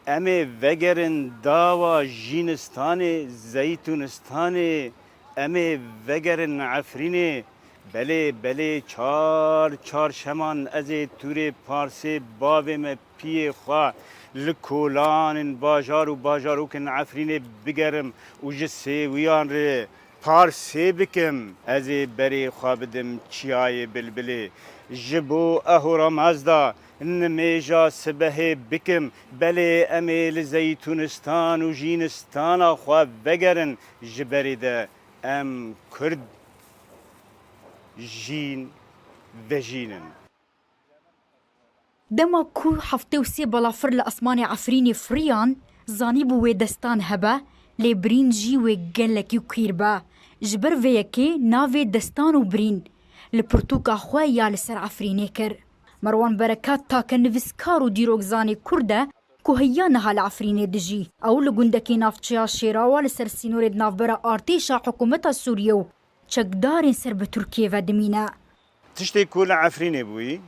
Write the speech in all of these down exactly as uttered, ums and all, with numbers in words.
Em ê vegerin dawa Jînistanê, Zeytûnistanê, em ê vegerin Efrînê. Belê, belê, çar, çar şeman ez ê tûrê parsê bavê me piyê xwe li kolanên bajar û bajarokên Efrînê bigerim û ji sêwiyan re parsê bikim. Ez ê berê xwe bidim çiyayê Bilbilê. Ji bo Ehûramezda nimêja sibehê bikim. Belê, em ê li Zeytûnistan û Jînistana xwe vegerin. Ji berê de em Kurd jîn vejînin. Dema ku heftê û sê balafir li esmanê Efrînê firiyan, zanîbû wê destan hebe, lê birîn jî wê gelekî kwîr be. Ji ber vê yekê navê Destan û Birîn li pirtûka xwe ya li ser Efrînê kir. Merwan Berekat take nivîskar û dîrokzanê Kurd e ku heya niha li Efrînê dijî. Ew li gundekî navçeya Şêrawa li ser sînorê di navbera artêşa hikûmeta Sûriyê û çekdarên ser bi Tirkiyê ve dimîne. Tiştê ku li Efrînê bûyî,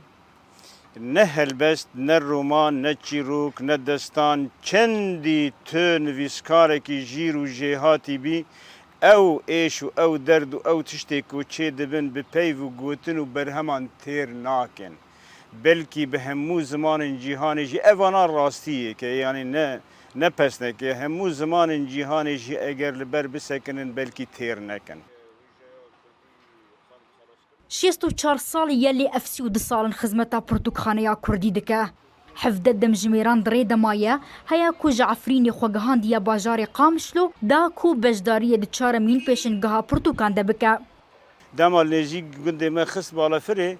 ne helbest, ne roman, ne çîrok, ne destan, çendî tu nivîskarekî jîr û jêhatî bî, ew êş û ew derd û ew tiştê ku çê dibin bi peyv û gotin û berheman têr nakin. Belkî bi hemû zimanên cîhanê jî evana rastiyê ke, yanî ne, ne pesneke, hemû zimanên cîhanê jî eger li ber bisekinin belkî têr nekin. Şêst û çar salî ye lê ev sî û du sal in xizmeta pirtûkxaneya Kurdî dike. Hevdeh demjimêran di rê de maye, heya ku ji Efrînê xwe gihandiye bajarê Qamişlo, da ku beşdariyê di çaremîn pêşingeha pirtûkan de bike. Dema nêzîk gundê me xist balafirê,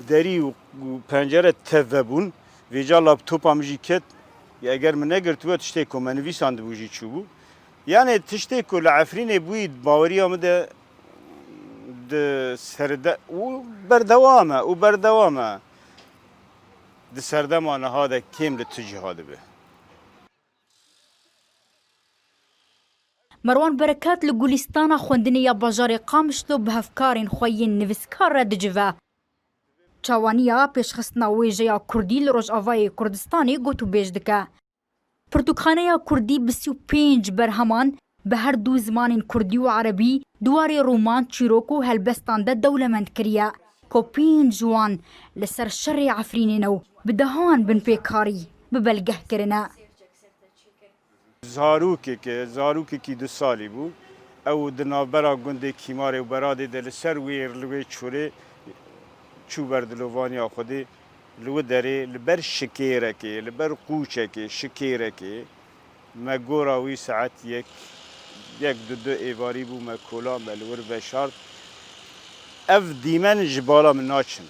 derî û pencere tev vebûn. Vêca laptopa min jî ket. Ya eger min negirtibû, tiştê ku me nivîsandibû jî çûbû. Yanê tiştê ku li Efrînê bûyî, baweriya min de di serde û berdewam e û berdewam e. Di serdema niha de kêm li tu cîha dibe. Merwan Berekat li Gulîstana Xwendinê ya bajarê Qamişlo bi hevkarên xwe yên nivîskar re dicive. Çawaniya pêşxistina wêjeya Kurdî li Rojavayê Kurdistanê gotûbêj dike. Pirtûkxaneya Kurdî bi sî û pênc berheman bi her du zimanên Kurdî û Erebî di warê roman, çîrok û helbestan de dewlemend kiriye, ku pênc ji wan li ser şerê Efrînê ne û bi dehan binpêkarî bi belgeh kirine. Zarokek e, zarokekî du salî bû. Ew di navbera gundê Kîmarê û Beradê de li ser wêr li wê çûrê çû ber dilovaniya Xwedê. Li wî derê li ber şikêrekê, li ber qûçekê, şikêrekê me gora wî saet yek, yek du du êvarî bû, me kola me li wir veşart. Ev dîmen ji bala min naçin.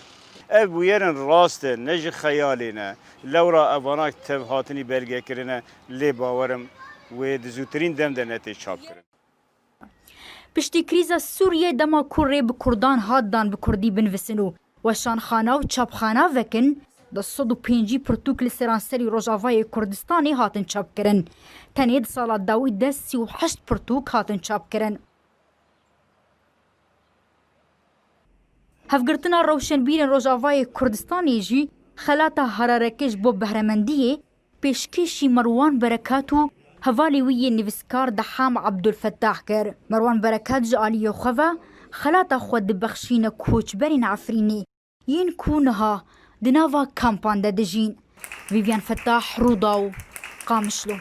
Ev bûyerên rast e, ne ji xeyalê ne. Lewra evana tev hatinî belgekirine, lê bawerim wê di zûtirîn dem de netê çapkirin. Piştî krîza Sûriyê, dema ku rê bi Kurdan hat dan bi Kurdî binivîsin û weşanxana û çapxana vekin, du sed û pêncî pirtûk li seranserî Rojavayê Kurdistanê hatin çapkirin. Tenê di sala dawî de sî û heşt pirtûk hatin çapkirin. Hevgirtina rewşenbîrên Rojavayê Kurdistanê jî xelata Harareke ji bo behremendiyê pêşkêşî Merwan Berekat û hevalê wî yê nivîskar Deham Abdulfettah kir. Merwan Berekat ji aliyê xwe ve xelata xwe dibexşîne koçberên Efrînê, yên ku niha di nava kampan de dijîn. Vivian Fettah, Rûdaw, Qamişlo.